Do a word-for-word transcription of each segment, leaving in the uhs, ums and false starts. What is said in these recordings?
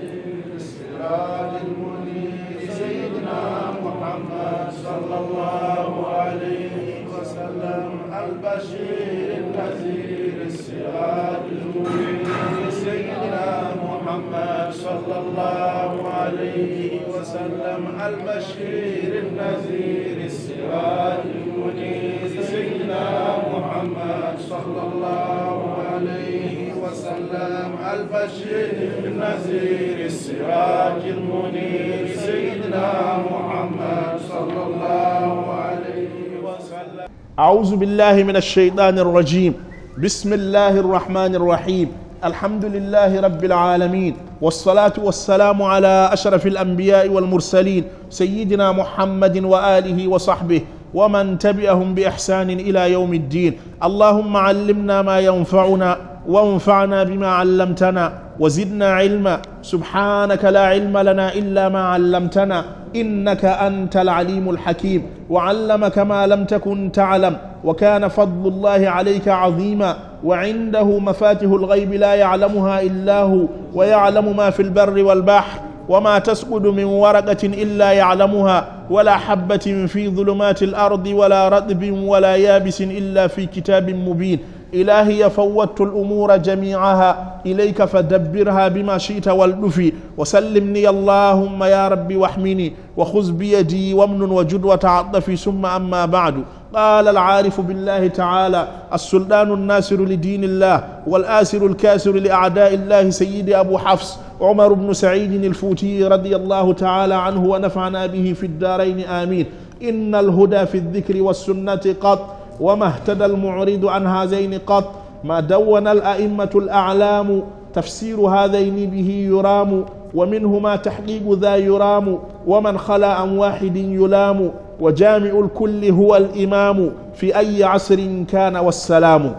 السراج المنير سيدنا محمد صلى الله عليه وسلم، البشير النذير السراج المنير سيدنا محمد صلى الله عليه وسلم، البشير النذير السراج المنير سيدنا محمد صلى الله عليه وسلم، البشير النذير السراج المنير سيدنا محمد صلى الله عليه وسلم. أعوذ بالله من الشيطان الرجيم. بسم الله الرحمن الرحيم. الحمد لله رب العالمين، والصلاة والسلام على أشرف الأنبياء والمرسلين سيدنا محمد وآله وصحبه ومن تبعهم بإحسان إلى يوم الدين. اللهم علمنا ما ينفعنا وانفعنا بما علمتنا وزدنا علما. سبحانك لا علم لنا إلا ما علمتنا إنك أنت العليم الحكيم. وعلمك ما لم تكن تعلم وكان فضل الله عليك عظيما. وعنده مفاتح الغيب لا يعلمها إلا هو ويعلم ما في البر والبحر وما تسقط من ورقة إلا يعلمها ولا حبة في ظلمات الأرض ولا رطب ولا يابس إلا في كتاب مبين. إلهي فوضت الأمور جميعها إليك فدبرها بما شئت والطف وسلمني اللهم يا رب واحمني وخذ بيدي وامنن وجد وتعاطف ثم أما بعد. قال العارف بالله تعالى السلطان الناصر لدين الله والآسر الكاسر لأعداء الله سيدي أبو حفص عمر بن سعيد الفوتي رضي الله تعالى عنه ونفعنا به في الدارين آمين. إن الهدى في الذكر والسنة قط وما اهتدى المعرض عن هذين قط ما دون الأئمة الأعلام تفسير هذين به يرام ومنهما تحقيق ذا يرام ومن خلا عن واحد يلام وجامع الكل هو الإمام في أي عصر كان والسلام.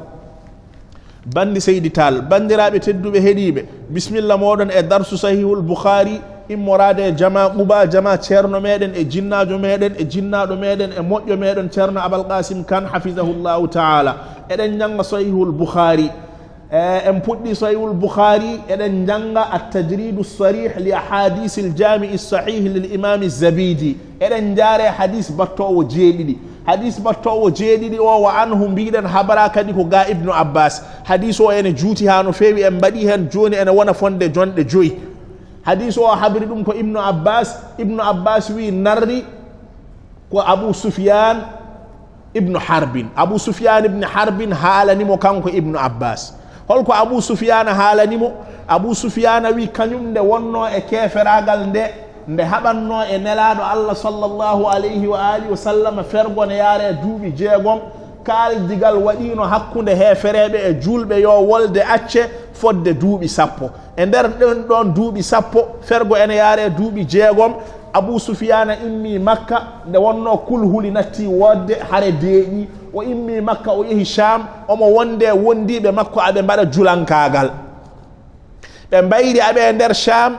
Bandi Seydi Taal, banndiraaɓe tedduɓe heɗiiɓe, bismilla mooɗon e darsu Sahihul Bukhari, immoraade e jama Quba, jama ceerno meɗen e jinnaajo meɗen e jinnaaɗo meɗen e moƴƴo meɗen ceerno Abal Qasim Kan, hafizahullahu taala. Eɗen njannga Sahihul Bukhari. E, en puɗɗi Sahihul Bukhari, eɗen njannga At-Tajridu Sarih li Ahadisil Jami'i Sahih lil Imami Zabidi. Eɗen njaare hadis battoowo jeeɗiɗi. Hadis battoowo jeeɗiɗi o, wa anhu, mbiɗen habara kadi ko ga Ibnu Abbas. Hadis o ene juuti haa no feewi, en mbaɗi heen jooni ene wona fonde jonɗe joyi. Hadis o habri ɗum ko Ibnu Abbas. Ibnu Abbas wi narri ko Abu Sufyan ibnu Harbin. Abu Sufyan ibnu Harbin haalani mo kanko Ibnu Abbas. Holko Abu Sufyan haalani mo? Abu Sufyan wi kañum nde wonno e keeferaagal nde, nde haɓanno e Nelaaɗo Allah sallallahu alayhi wa alihi wa sallam fergo ne yaare duuɓi jeegom, kaaldigal waɗiino hakkunde heefereeɓe e juulɓe yo wolde acce fodde duuɓi sappo. E nder ɗen ɗon duuɓi sappo, fergo ene yaare duuɓi jeegom, Abu Sufiyana immi Makka nde wonno kulhuli natti woodde, hare deeƴi. O immi Makka, o yehi Sham, omo wonde wondiiɓe makko aɓe mbaɗa julankaagal. Ɓe mbayri aɓe e nder Sham,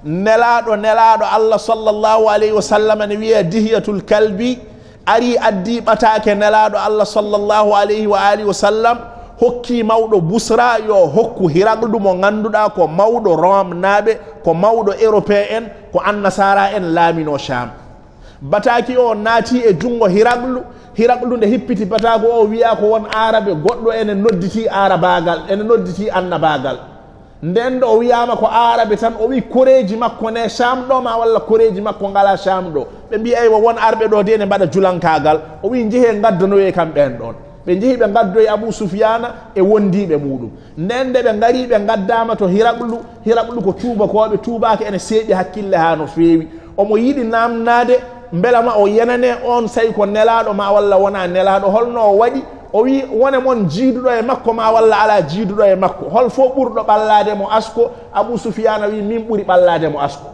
nelaaɗo, nelaaɗo Allah sallallahu alayhi wa sallam ne wiyee Dihiyatul Kalbi, ari addi ɓataake nelaaɗo Allah sallallahu alayhi wa alihi wa sallam, hokki mawɗo Busra yo hokku Hiraqlu mo ngannduɗaa ko mawɗo Rome naaɓe, ko mawɗo Européen, ko annasara en laamino Sham. Bataaki o naati e junngo Hiraqlu, Hiraqlu nde hippiti bataaku o wiya ko won Aarabe goɗɗo ene nodditi Aarabaagal, ene nodditi Annabaagal. Nden ɗo o wiyaama ko Aarabe tan, o wi koreeji makko ne Sham ɗo ma walla koreeji makko ngala Sham ɗo. Ɓe mbi aywa won arɓe ɗo de ne mbaɗa julankaagal. O wi njehee ngaddanoyee kam ɓeen ɗon. Ɓe njehi ɓe ngaddoyi Abu Sufiyana e wondiiɓe muuɗum. Nden nde ɓe ngari ɓe ngaddaama to Hiraqlu, Hiraqlu ko tuubakooɓe, tuubaaka ene seeɓi hakkille haa no feewi. Omo yiɗi naamnaade mbela ma o yenane on sey ko nelaaɗo ma walla wona nelaaɗo. Holno o waɗi? O wi wone mon jiiduɗo e makko ma walla alaa jiiduɗo e makko. Hol fo ɓurɗo ɓallaade mo asko? Abu Sufiyana wi min ɓuri ɓallaade mo asko.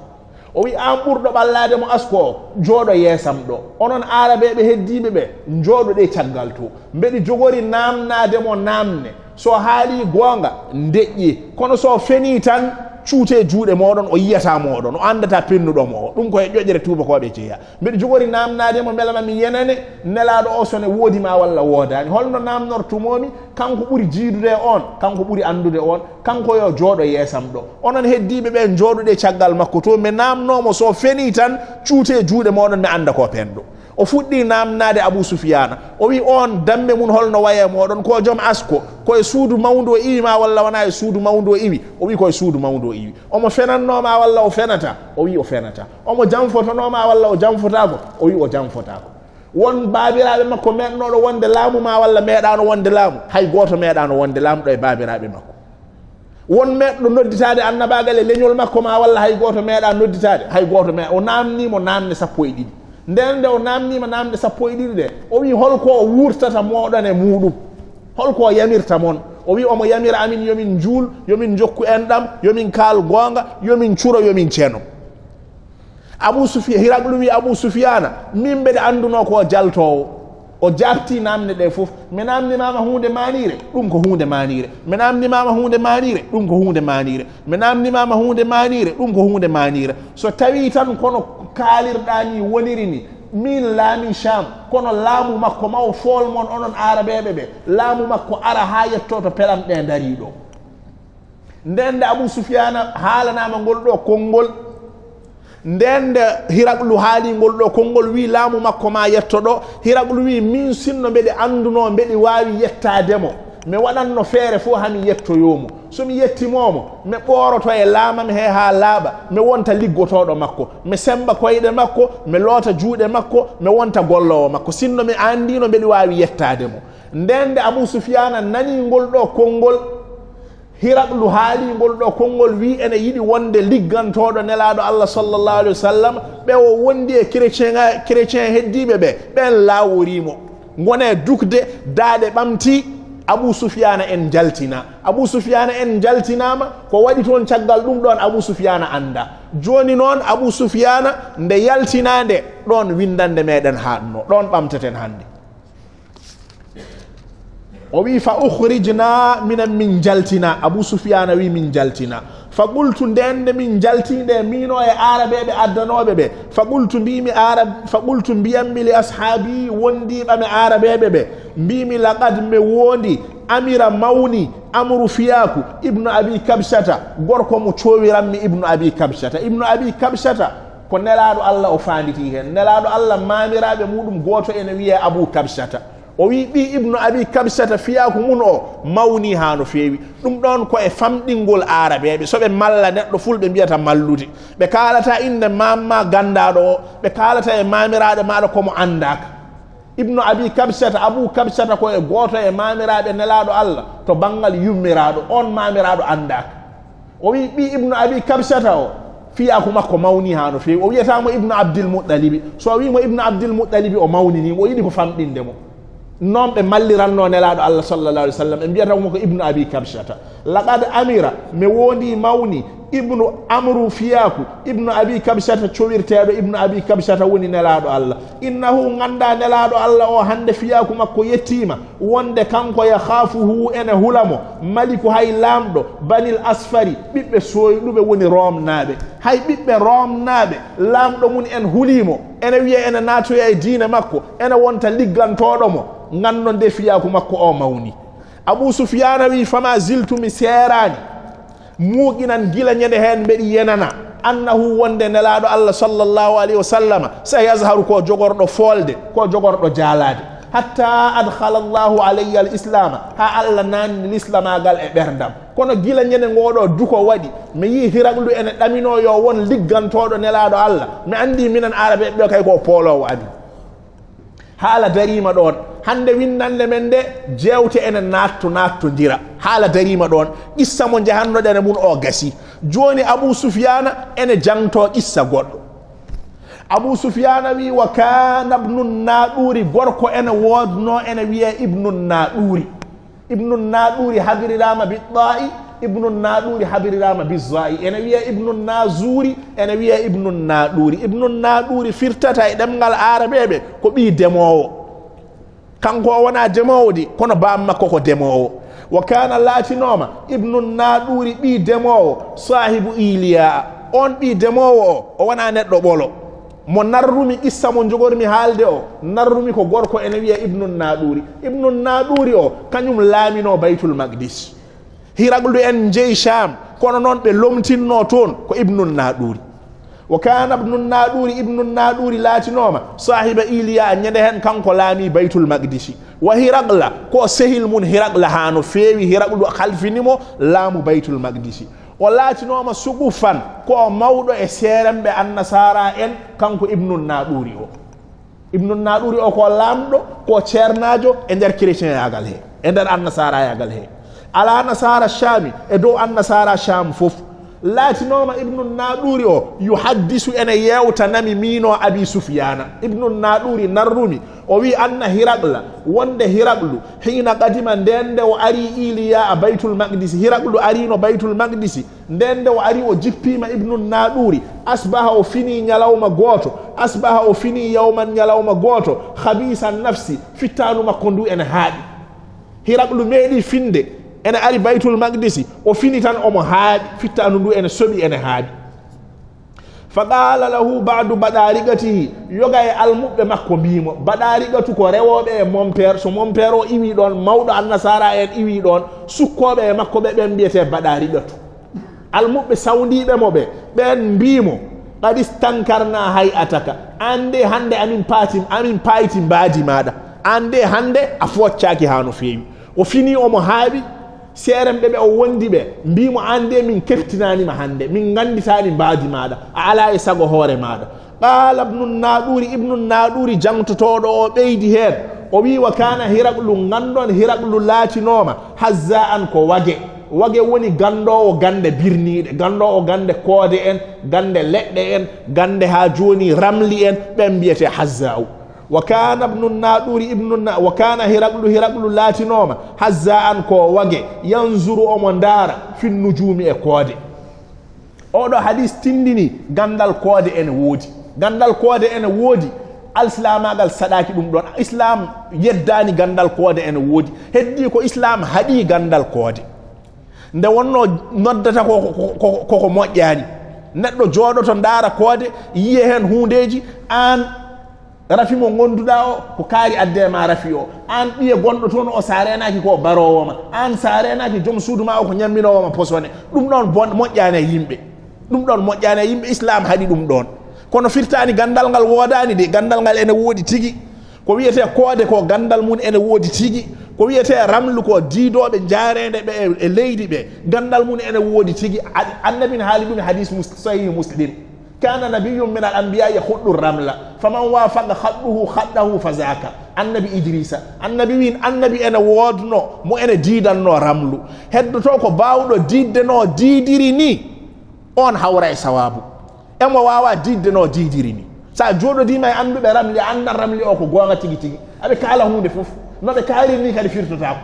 O wi aan ɓurɗo ɓallaade mo asko o, jooɗo yeesam ɗo. Onon Aarabeeɓe heddiiɓe ɓe, njooɗoɗee caggal to. Mbeɗi jogori naamnaade mo naamne. So haalii goonga, ndeƴƴee. Kono so fenii tan, Cuutee juuɗe mooɗon, o yiyataa mooɗon, o anndataa pennuɗo mo o. Ɗum ko e ƴoƴre tuubakooɓe jeyaa. Mbeɗo jogori naamnaade mo, mbela ma mi yenane, Nelaaɗo o so ne woodi ma walla woodaani. Holno naamnortumoo-mi? Kanko ɓuri jiidude e oon, kanko ɓuri anndude oon, kanko yo jooɗo yeesam ɗo. Onon heddiiɓe ɓe, njooɗuɗee caggal makko to, mi naamnoo mo, so fenii tan, cuutee juuɗe mooɗon, mi annda ko penɗo. O fuɗɗii naamnaade Abuu Sufiyaana. O wi'i, "Oon dammbe mum holno wayi e mooɗon? Ko joom asko? Ko e suudu mawndu o iwi ma walla wonaa e suudu mawndu o iwi?" O wi'i, "Ko e suudu mawndu o iwi." "Omo fenannoo ma walla o fenataa?" O wi'i, "O fenataa." "Omo janfotonoo ma walla o janfotaako?" O wi'i, "O janfotaako." "Won baabiraaɓe makko meeɗnooɗo wonde laamu ma walla meeɗaano wonde laamu?" "Hay gooto meeɗaano wonde laamu ɗo e baabiraaɓe makko." "Won meeɗɗo nodditaade annabaagal e leñol makko ma walla hay gooto meeɗaa nodditaade?" "Hay gooto meeɗaa." O naamnii mo naamne sappo e ɗiɗi. Ndeen nde o naamniima naamne sappo e ɗiɗi ɗe, o wi'i, "Hol ko o wuurtata mooɗon e muuɗum? Hol ko o yamirta mon?" O wi'i, "Omo yamira amin yo min njuul, yo min njokku enɗam, yo min kaal goonga, yo min curo, yo min ceno." Abuu Sufi-, Hiraqlu wi'i Abuu Sufiyaana, "Min mbeɗa anndunoo ko o jaltoowo." O jaabtii naamne ɗe fof. "Mi naamnimaama huunde maaniire, ɗum ko huunde maaniire. Mi naamnimaama huunde maaniire, ɗum ko huunde maaniire. Mi naamnimaama huunde maaniire, ɗum ko huunde maaniire. So tawii tan kono kaalirɗaa ni woniri ni, miin laamii Sham, kono laamu makko ma o fool mon onon Aarabeeɓe ɓe, laamu makko ara haa yettoo to pelam ɗe ndarii ɗo." Ndeen nde Abuu Sufiyaana haalanaama ngol ɗo konngol, ndeen nde Hiraqlu haali ngol ɗo konngol, wi'i, "Laamu makko ma yetto ɗo." Hiraqlu wi'i, "Miin sinno mbeɗi anndunoo mbeɗi waawi yettaade mo, mi waɗanno feere fof haa mi yettoyoo mo. So mi yettimoo mo, mi ɓooroto e laamam he haa laaɓa, mi wonta liggotooɗo makko, mi semmba koyɗe makko, mi loota juuɗe makko, mi wonta golloowo makko. Sinno mi anndiino mbeɗi waawi yettaade mo." Ndeen nde Abuu Sufiyaana nanii ngol ɗo konngol, Hiraqlu haalii ngol ɗo konngol, wi'i ene yiɗi wonde liggantooɗo Nelaaɗo Allah sallallahu alayhi wa sallam, ɓe o wondi e chrétien, chrétien heddiiɓe ɓe, ɓeen laaworii mo. Ngonee dukde, daaɗe ɓamtii, Abuu Sufiyaana en njaltinaa. Abuu Sufiyaana en njaltinaama, ko waɗi toon caggal ɗum ɗoon Abuu Sufiyaana anndaa. Jooni noon Abuu Sufiyaana nde yaltinaa nde, ɗoon winndannde meeɗen haaɗnoo, ɗoon ɓamteten hannde. O wi'i, "Fa ukhrijna, minen min njaltinaa." Abuu Sufiyaana wi'i, "Min njaltinaa." "Fa qultu," ndeen nde min njaltii nde, miino e Aarabeeɓe addanooɓe ɓe. "Fa qultu," mbiimi Aarab-, "fa qultu," mbiyammi, "li ashaabi," wondiiɓe am e Aarabeeɓe ɓe. Mbiimi, "Laqad," mi woondii, "amira," mawni, "Amru," fiyaaku, "Ibnu Abi Kabshata," gorko mo coowiranmi, Ibnu Abi Kabshata. Ibnu Abi Kabshata, ko Nelaaɗo Allah o faanditii heen. Nelaaɗo Allah, maamiraaɓe muuɗum gooto ene wiyee Abuu Kabshata. O wi'i, "Ɓii Ibnu Abi Kabshata, fiyaaku mum o mawnii haa no feewi." Ɗum ɗoon ko e famɗingol Aarabeeɓe. So ɓe malla neɗɗo, Fulɓe mbiyata mallude. Ɓe kaalataa innde maam maa ganndaaɗo o, ɓe kaalata e maamiraaɗo maaɗa ko mo anndaaka. Ibnu Abi Kabshata, Abuu Kabshata ko e gooto e maamiraaɓe Nelaaɗo Allah to banngal yummiraaɗo, oon maamiraaɗo anndaaka. O wi'i, "Ɓii Ibnu Abi Kabshata o, fiyaaku makko mawnii haa no feewi." O wiyataa mo Ibnu Abdil Muɗɗalibi. So o wi'i mo Ibnu Abdil Muɗɗalibi, o mawninii mo, o yiɗi ko famɗinde mo. Noon ɓe mallirannoo Nelaaɗo Allah sallallahu alaihi wa sallam, ɓe mbiyata mo ko Ibnu Abi Kabshata. "Laqad amira," mi woondii mawni, "Ibnu Amru," fiyaaku Ibnu Abi Kabshata, cowirteeɗo Ibnu Abi Kabshata woni Nelaaɗo Allah. "Innahu," nganndaa Nelaaɗo Allah o, hannde fiyaaku makko yettiima. Wonde kanko, "yakhaafuhu," ene hula mo, "maliku," hay laamɗo, "Banil Asfari," ɓiɓɓe sooyɗuɓe woni Roomnaaɓe. Hay ɓiɓɓe Roomnaaɓe, laamɗo mum en hulii mo, ene wiya ene naatoya e diine makko, ene wonta liggantooɗo mo. Nganndo nde fiyaaku makko o mawni. Abuu Sufiyaana wi'i, "Fama ziltu," mi seeraani. Muuqinan gila ñande heen mbeɗi yenana, "annahu," wonde Nelaaɗo Allah sallallahu alaihi wa sallama, "sa yazharu," ko jogorɗo foolde, ko jogorɗo jaalaade. "Hatta adkhala Allahu alayya al-islama," haa Allah naanni lislamaagal e ɓerndam. Kono gila ñande ngoo ɗoo duko waɗi, mi yi'i Hiraqlu ene ɗaminoo yo won liggantooɗo Nelaaɗo Allah. Mi anndi minen Aarabeeɓe ɓe kay ko o pooloowo amin. Haala dariima ɗoon. Hannde winndannde men nde, jeewte ene naatto, naattondira. Haala dariima ɗoon. Qissa mo njahannoɗen e mum o gasi. Jooni Abuu Sufiyaana ene jangtoo qissa goɗɗo. Abuu Sufiyaana wi'i, "Wa kaana ibnu Naaɗuuri," gorko ene woodnoo ene wiyee Ibnu Naaɗuuri. Ibnu Naaɗuuri habiriraama bi ɗaa'i, Ibnu Naaɗuuri habiriraama bi zaa'i. Ene wiyee Ibnu Naazuuri, ene wiyee Ibnu Naaɗuuri. Ibnu Naaɗuuri firtata e ɗemngal Aarabeeɓe ko ɓii demoowo. Kanko o wonaa demoowo di, kono baam makko ko demoowo. Wa kana, laatinooma, Ibnu Naɗuuri, ɓii demoowo, saahibu Iliya. On ɓii demoowo o, o wonaa neɗɗo ɓolo. Mo narrumi qissa mo njogormi haalde o, narrumi ko gorko ene wiya Ibnu Naɗuuri. Ibnu Naɗuuri o, kañum laaminoo Baytul Maqdis. Hiraqlu en njeyi Sham, kono noon ɓe lomtinnoo toon ko Ibnu Naɗuuri. Wa kana Ibnu Naɗuuri, Ibnu Naɗuuri laatinooma saahiba Iliya, ñande heen kanko laami Baytul Maqdisi. Wa Hiraqla, ko sehil mum Hiraqla haa no feewi, Hiraqlu halfini mo laamu Baytul Maqdisi. O laatinooma suqufan, ko o mawɗo e seeremɓe Annasaara en, kanko Ibnu Naɗuuri o. Ibnu Naɗuuri o ko laamɗo, ko ceernaajo e nder chrétienyagal he, e nder annasaaraayagal he. Ala nasaara Shaami, e dow annasaara Shaam fof. Laatinooma Ibnu Naɗuuri o, yuhaddisu, ene yeewtanami miino Abi Sufyaana. Ibnu Naɗuuri narrumi, o wi anna Hiraqla, wonde Hiraqlu, hiina qadima, ndeen nde o ari Iliya a Baytul Maqdisi, Hiraqlu ariino Baytul Maqdisi, ndeen nde o ari o jippiima Ibnu Naɗuuri, asbaha, o fini ñalawma gooto, asbaha, o fini yawman, ñalawma gooto, khabiisa nafsi, fittaandu makko ndu ene haaɗi. Hiraqlu meeɗi finde, ene ari Baytul Maqdisi, o fini tan omo haaɗi, fittaandu ndu ene soɓi, ene haaɗi. Fa qala lahu ba'du baɗaariqatihi, yoga e almuɓɓe makko mbii mo, baɗaariqatu ko rewooɓe e mon père, so mon père o iwi ɗoon, mawɗo annasaara en iwi ɗoon, sukkooɓe e makko ɓe, ɓeen mbiyetee baɗaariqatu. Almuɓɓe sawndiiɓe mo ɓe, ɓeen mbii mo, qad istankarna hay'ataka, aan de hannde amin paati, amin payti mbaadi maaɗa, aan de hannde a fooccaaki haa no feewi. O fini omo haaɓi, seeremɓe ɓe o wondi ɓe mbii mo, aan de min keftinaani ma hannde, min ngannditaani mbaadi maaɗa, a alaa e sago hoore maaɗa. Qala Ibnu Naɗuuri, Ibnu Naɗuuri jangtotooɗo o ɓeydi heen, o wi, wa kana Hiraqlu, nganndon Hiraqlu laatinooma hazza'an ko wage. Wage woni ganndoowo gannde birniiɗe, ganndoowo gannde koode en, gannde leɗɗe en, gannde haa jooni ramli en, ɓeen mbiyetee hazza'u. Wa kana Ibnu Naɗuuri, Ibnu Na-, wa kana Hiraqlu, Hiraqlu laatinooma hazza'an ko wage, yanzuru, omo ndaara, fin nujuumi, e koode. Oɗo hadis tindini ganndal koode ene woodi. Ganndal koode ene woodi. Alsilaamaagal saɗaaki ɗum ɗoon. Islaam yeddaani ganndal koode ene woodi. Heddii ko Islaam haɗi ganndal koode. Nde wonnoo noddata ko, ko, ko, ko, ko moƴƴaani. Neɗɗo jooɗoto ndaara koode, yiye heen huundeeji, aan rafi mo ngonduɗaa o, ko kaari adde ma rafi o. Aan ɓiye gonɗo toon o, sa reenaaki ko o baroowo ma. Aan sa reenaaki joom suudu ma o ko ñamminoowo ma posone. Ɗum ɗoon bon-, moƴƴaani e yimɓe. Ɗum ɗoon moƴƴaani e yimɓe, Islaam haɗi ɗum ɗoon. Kono firtaani ganndal ngal woodaani de, ganndal ngal ene woodi tigi. Ko wiyetee koode ko ganndal mum ene woodi tigi. Ko wiyetee ramlu ko diidooɓe jaareende ɓe e, e leydi ɓe. Ganndal mum ene woodi tigi. A-, Annabi ne haali ɗum e hadis mus-, Sahih Muslim. Kana nabiyyun min al-anbiya yakhuddu ramla. Faman wafaqa khadduhu khaddahu fazaka. Annabi Idrisa. Annabi win, annabi ene woodno, mo ene diidanno ramlu. Heddoto ko baawɗo diidde no diidiri ni, on hawra e sawaabu. Emo waawa diidde no diidiri ni. Sa jooɗodiima e annduɓe ramli, a anndan ramli o ko goonga tigi tigi. Aɓe kaala huunde fof. No ɓe kaaliri ni kadi firtotaako.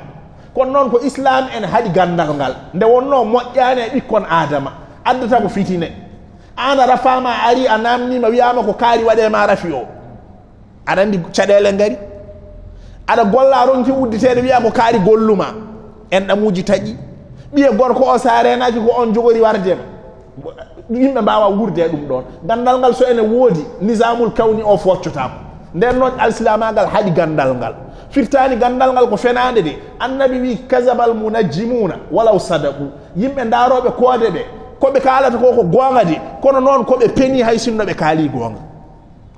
Kono noon ko Islaam en haɗi ganndal ngal. Nde wonnoo moƴƴaani e ɓikkon Aadama. Addata ko fitine. Aan a rafaama, a ari, a naamniima, wiyaama ko kaari waɗee ma rafi o. Aɗa anndi caɗeele ngari. Aɗa golla, a ronki udditeede, wiyaa ko kaari golluma. En ɗamuuji taƴi. Ɓiye gorko o, sa reenaaki ko on jogori warde ma. Yimɓe mbaawa wuurde e ɗum ɗoon. Ganndal ngal so ene woodi, nizaamul kawni o fooccotaako. Ndeen noon alsilaamaagal haɗi ganndal ngal. Firtaani ganndal ngal ko fenaande de. Annabi wii, "Kazabal munajjimuuna walaw sadaqu." Yimɓe ndaarooɓe koode ɓe, ko ɓe kaalata ko, ko goonga de, kono noon ko ɓe peni hay sinno ɓe kaalii goonga.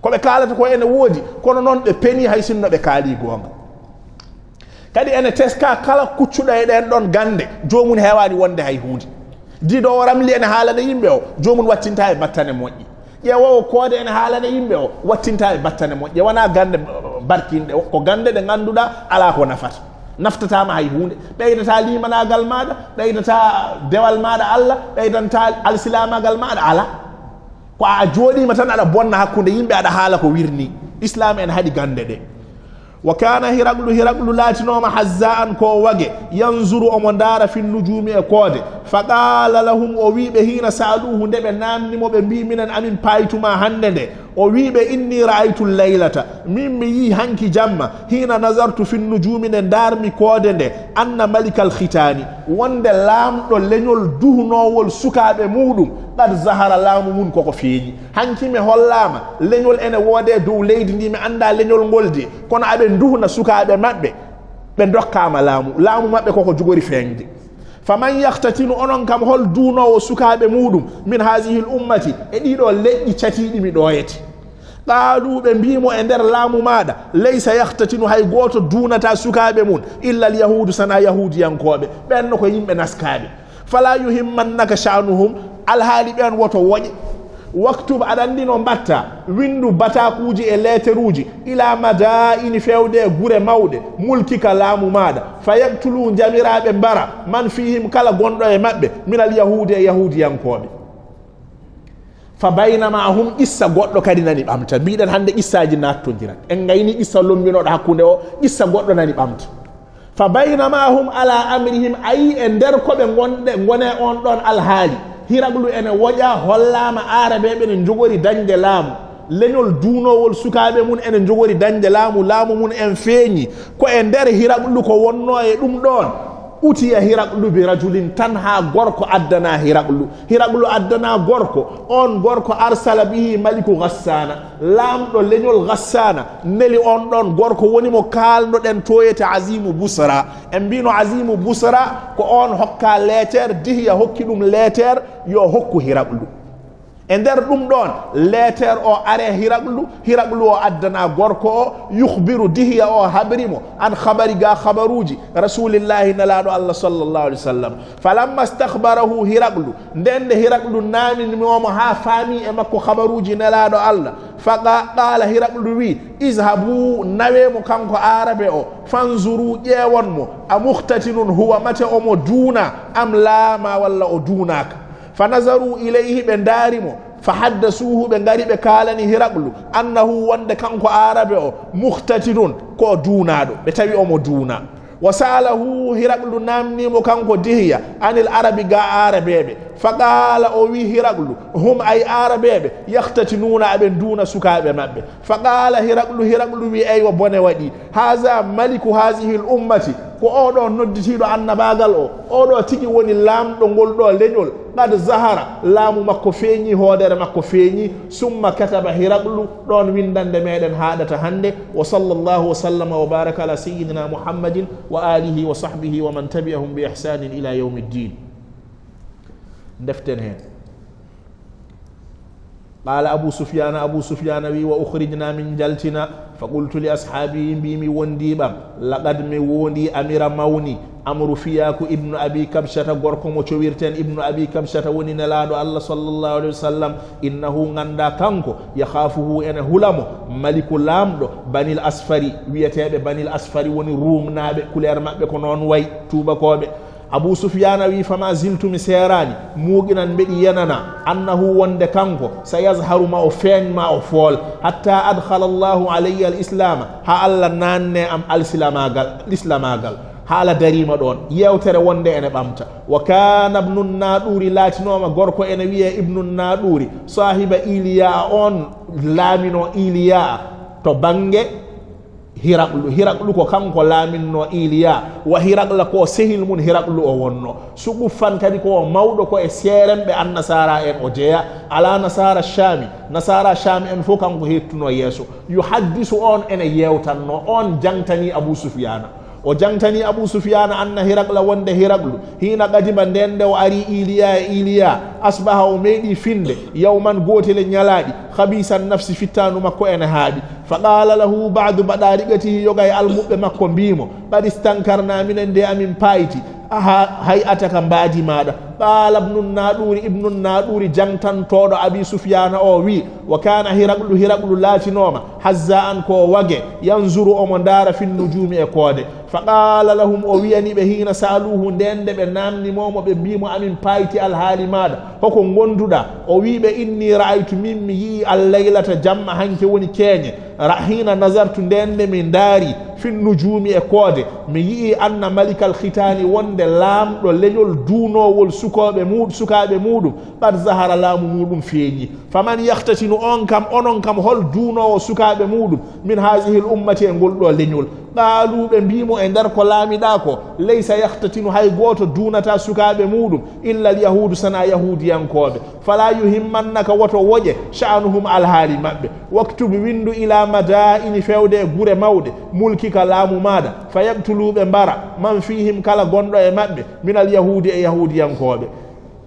Ko ɓe kaalata ko ene woodi, kono noon ɓe peni hay sinno ɓe kaalii goonga. Kadi ene teska kala kuccuɗo e ɗeen ɗoon gannde, joomum heewaani wonde hay huunde. Diidoowo ramli ene haalana yimɓe o, joomum wattinta e battane moƴƴe. Ƴeewoowo koode ene haalana yimɓe o, wattinta e battane moƴƴe. Wonaa gannde barkinɗe, ko gannde ɗe ngannduɗaa alaa ko nafata. Naftataama hay huunde. Ɓeydataa liimanaagal maaɗa, ɓeydataa dewal maaɗa Alla, ɓeydantaa alsilaamaagal maaɗa alaa. Ko a jooɗiima tan aɗa bonna hakkunde yimɓe, aɗa haala ko wirnii. Islaam en haɗi gannde ɗe. Wa kana Hiraqlu, Hiraqlu laatinooma hazza'an ko o wage, yanzuru omo ndaara fin nujuumi e koode. Fa qala lahum, o wii ɓe hiina sa'aluhu nde ɓe naamni mo ɓe mbii minen amin paaytuma hannde nde, o wii ɓe inni ra'aytu laylata, min mi yii hanki jamma, hiina nazartu fin nujuumi nde ndaarmi koode nde, anna malikal khitani, wonde laamɗo leñol duhnoowol sukaaɓe muuɗum, qad zahara laamu mum koko feeñi. Hanki mi hollaama leñol ene woodee dow leydi ndi, mi anndaa leñol ngol de, kono aɓe nduhna sukaaɓe maɓɓe, ɓe ndokkaama laamu, laamu maɓɓe koko jogori feeñde. Faman yahtatinu, onon kam hol duunoowo sukaaɓe muuɗum, min hazihi l ummati, e ɗiɗo leƴƴi catiiɗi mi ɗooyete? Qaalu, ɓe mbii mo e nder laamu maaɗa, laysa yahtatinu, hay gooto duunataa sukaaɓe mum, illa al yahuudu, sanaa yahuudiyankooɓe, ɓeen no ko yimɓe naskaaɓe. Fala yuhimmannaka sha'nuhum, alhaali ɓeen woto woƴe. Waktub, aɗa anndi no mbatta, winndu bataakuuji e leeteruuji, ila madaini, fewde e gure mawɗe, mulkika, laamu maaɗa, fa yaqtulu, njamiraaɓe mbara, man fihim, kala gonɗo e maɓɓe, min al yahuudi, e yahuudiyankooɓe. Fa baynama hum, qissa goɗɗo kadi nani ɓamta. Mbiɗen hannde qissaaji naattondirat. En ngayni qissa lombinoɗo hakkunde o, qissa goɗɗo nani ɓamta. Fa baynama hum ala amrihim, a yii e nder ko ɓe ngonɗe, ngone on ɗon alhaali. Hiraqlu ene woƴa, hollaama Aarabeeɓe ne njogori dañde laamu. Leñol duunoowol sukaaɓe mum ene njogori dañde laamu, laamu mum en feeñi. Ko e nder Hiraqlu ko wonnoo e ɗum ɗoon. Utiya Hiraqlu bi rajulin, tan haa gorko addana Hiraqlu. Hiraqlu addana gorko, oon gorko arsala bihi maliku Ghassana, laamɗo leñol Ghassana, neli oon ɗoon gorko, woni mo kaalnoɗen tooyete Azimu Busra. En mbino Azimu Busra ko oon hokka leeter, Dihya hokki ɗum leeter, yo hokku Hiraqlu. E nder ɗum ɗoon, leeter o are Hiraqlu, Hiraqlu o addana gorko o, yukhbiru Dihya o habri mo, an khabari ga khabaruuji, Rasulillahi nelaaɗo Allah sallallahu alaihi wasallam. Falamma stakhbarahu Hiraqlu, nden nde Hiraqlu naamini mo haa faami e makko khabaruuji nelaaɗo Allah, fa qa-, qala Hiraqlu wi, izhabu, nawe mo kanko Aarabe o, fanzuru, ƴeewon mo, a mukhtatinun huwa, mate omo duuna, am laa, ma walla o duunaaka. Fa nazaru ilayhi, ɓe ndaari mo. Fa haddasuhu, ɓe ngari ɓe kaalani Hiraqlu, annahu, wonde kanko Aarabe o, mukhtatinun, ko o duunaaɗo. Ɓe tawi omo duuna. Wa sa'alahu, Hiraqlu naamni mo kanko Dihya, anil Arabi, ga Aarabeeɓe. Fa qaala, o wi Hiraqlu, hum, ay Aarabeeɓe, yakhtatinuuna, aɓe duuna sukaaɓe maɓɓe. Fa qaala Hiraqlu, Hiraqlu wi, eywa, bone waɗi. Haza maliku hazihi l ummati, ko oɗo nodditiiɗo annabaagal o, oɗo tigi woni laamɗo ngol ɗo leñol. Qad zahara, laamu makko feeñi, hoodere makko feeñi. Summa kataba Hiraqlu, ɗoon winndannde meɗen haaɗata hannde. Wa sallallahu wa sallama wa baraka ala sayyidina Muhammadin wa alihi wa sahbihi wa man tabi'ahum bi ihsanin ila yawmi ddin. Ndeften heen. Qaala Abu Sufyaana, Abu Sufyaana wi, wa ukhrijna, min njaltina, fa qultu li ashaabi, mbiimi wondiiɓam, laqad, mi wondi, amira, mawni, Amru Fiyaaku ibnu Abi Kabshata, gorko mo cowirten ibnu Abi Kabshata, woni nelaaɗo Allah sallallahu alayhi wa sallam, innahu, ngannda kanko, yakhaafuhu, ene hula mo, maliku, laamɗo, banil asfari, wiyeteeɓe banil asfari, woni ruumnaaɓe, couleur maɓɓe ko noon wayi, tuubakooɓe. Abu Sufyaana wi, fama ziltu, mi seeraani, muuqinan, mbeɗi yenana, annahu, wonde kanko, sa yazharu, ma o feeñ, ma o fool, hatta adkhala Allahu alayya al islaama, haa Allah naanne am alsilamaagal, lislamaagal, haa Allah dariima ɗoon, yeewtere wonde ene ɓamta. Wa kaana ibnu Naaɗuuri, laatinooma gorko ene wiyee ibnu Naaɗuuri, saahiba Iliyaa, oon laamino Iliyaa to bannge Hiraqlu. Hiraqlu ko kanko laaminnoo Iliya. Wa Hiraqla ko sehil mum Hiraqlu o wonnoo. Suquffan kadi ko o mawɗo ko e seeremɓe Annasaara en o jeya. Ala Nasaara Shaami. Nasaara Shaami en fof kanko heettunoo yeeso. Yuhaddisu, oon ene yeewtannoo. Oon jangtanii Abu Sufyaana. O jangtanii Abu Sufyaana anna Hiraqla wonde Hiraqlu hiina qadima, ndeen nde o ari Iliya e Iliya, asbaha, o meeɗii finde, yawman, gootel e ñalaaɗi, khabiisan nafsi, fittaandu makko ene haaɗi. Fa qaala lahu ba'du badaariqatihi, yoga e almuɓɓe makko mbii mo, qad istankarna, minen de amin paayti, aha, hay'ataka, mbaadi maaɗa. Qaala ibnu Naaɗuuri, ibnu Naaɗuuri jangtantooɗo Abi Sufyaana o wii, wa kaana Hiraqlu, Hiraqlu laatinooma, hazza'an ko wage, yanzuru, omo ndaara, fin nujuumi e koode. فقال لهم, o wiyani ɓe, حين سألوه, ndeen nde ɓe naamnimo mo, ɓe mbii mo, amin paayti alhaali maaɗa, hoko ngonduɗa? O wii ɓe, إني رأيت, min mi yi'i, الليلة, jamma hanki woni keeñe, ra-, حين نظرت, ndeen nde mi ndaari, في النجوم, e koode, mi yi'i, أن ملك الختان, wonde laamɗo leñol duunoowol sukooɓe muu-, sukaaɓe muuɗum, قد ظهر, laamu muuɗum feeñi. فمن يختتن, on kam, onon kam, hol duunoowo sukaaɓe muuɗum, من هذه الأمة, e ngol ɗoo leñol? قالوا, ɓe mbii mo, e nder ko laamiɗaa ko, ليس يختتن, hay gooto duunataa sukaaɓe muuɗum, إلا اليهود, sanaa Yahuudiyankooɓe. فلا يهمنك, woto woƴe, شأنهم, alhaali maɓɓe. واكتب, winndu, إلى مدائن, feewde e gure mawɗe, ملكك, laamu maaɗa, فيقتلوا, ɓe mbara, من فيهم, kala gonɗo e maɓɓe, من اليهود, e Yahuudiyankooɓe.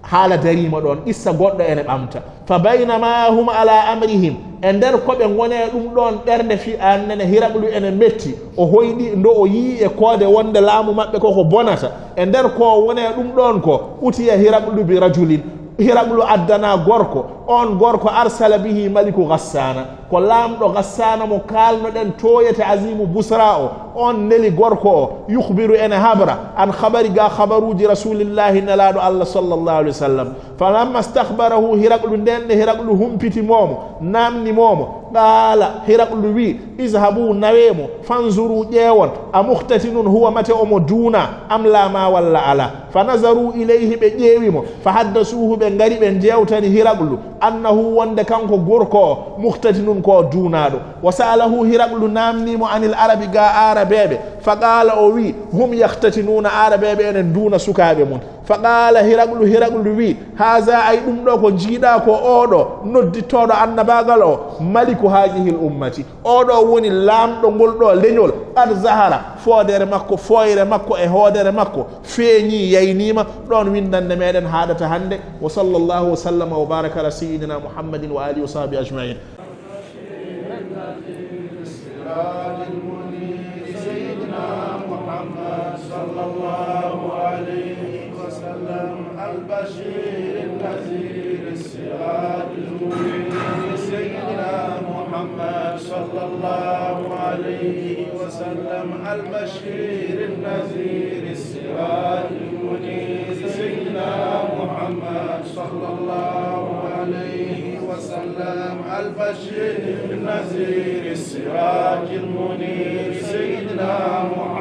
Haala dariima ɗoon, qissa goɗɗo ene ɓamta. فبينما هم على أمرهم, e nder ko ɓe ngoni e ɗum ɗoon, ɓernde fii aan nene Hiraqlu ene metti, o hoyɗi ndo o yii e koode wonde laamu maɓɓe ko ko bonata. E nder ko woni e ɗum ɗoon ko, أتي هرقل برجل, Hiraqlu addanaa gorko, oon gorko أرسل به ملك غسان, ko laamɗo Gassaana mo kaalnoɗen tooyete Aziimu Busra o, oon neli gorko o, يخبر, ene habra, عن خبر, ga habaruuji Rasuulillaahi, Nelaaɗo Allah, صلى الله عليه وسلم. فلما استخبره هرقل, ndeen nde Hiraqlu humpitimo mo, naamnimo mo, قال, Hiraqlu wii, اذهبوا, nawee mo, فانظروا, ƴeewon, أمختتن هو, mate omo duunaa, أم لا, maa walla alaa. فنظروا إليه, ɓe ƴeewi mo, فحدثوه, ɓe ngari ɓe njeewtani Hiraqlu, أنه, wonde kanko gorko o, مختتن, ko duunaaɗo. وسأله هرقل, naamnii mo, عن العرب, ga Aarabeeɓe, فقال, o wii, هم يختتنون, Aarabeeɓe ene duuna sukaaɓe mum. فقال هرقل, Hiraqlu wii, هذا, ay ɗum ɗo ko njiiɗaa ko oo ɗo noddittooɗo annabaagal o, ملك هذه الأمة. Oo ɗo woni laamɗo ngol ɗo leñol, قد ظهر, foodere makko, fooyre makko e hoodere makko feeñii, yayniima. Ɗoon winndannde meɗen haaɗata hannde. وصلى الله وسلم وبارك على سيدنا محمد وآله وصحبه أجمعين. الصراط المنير سيدنا محمد صلى الله عليه وسلم. البشير النذير السراج المنير سيدنا محمد صلى الله عليه وسلم. البشير النذير السراج المنير سيدنا محمد صلى الله عليه وسلم. البشير النذير السراج المنير سيدنا محمد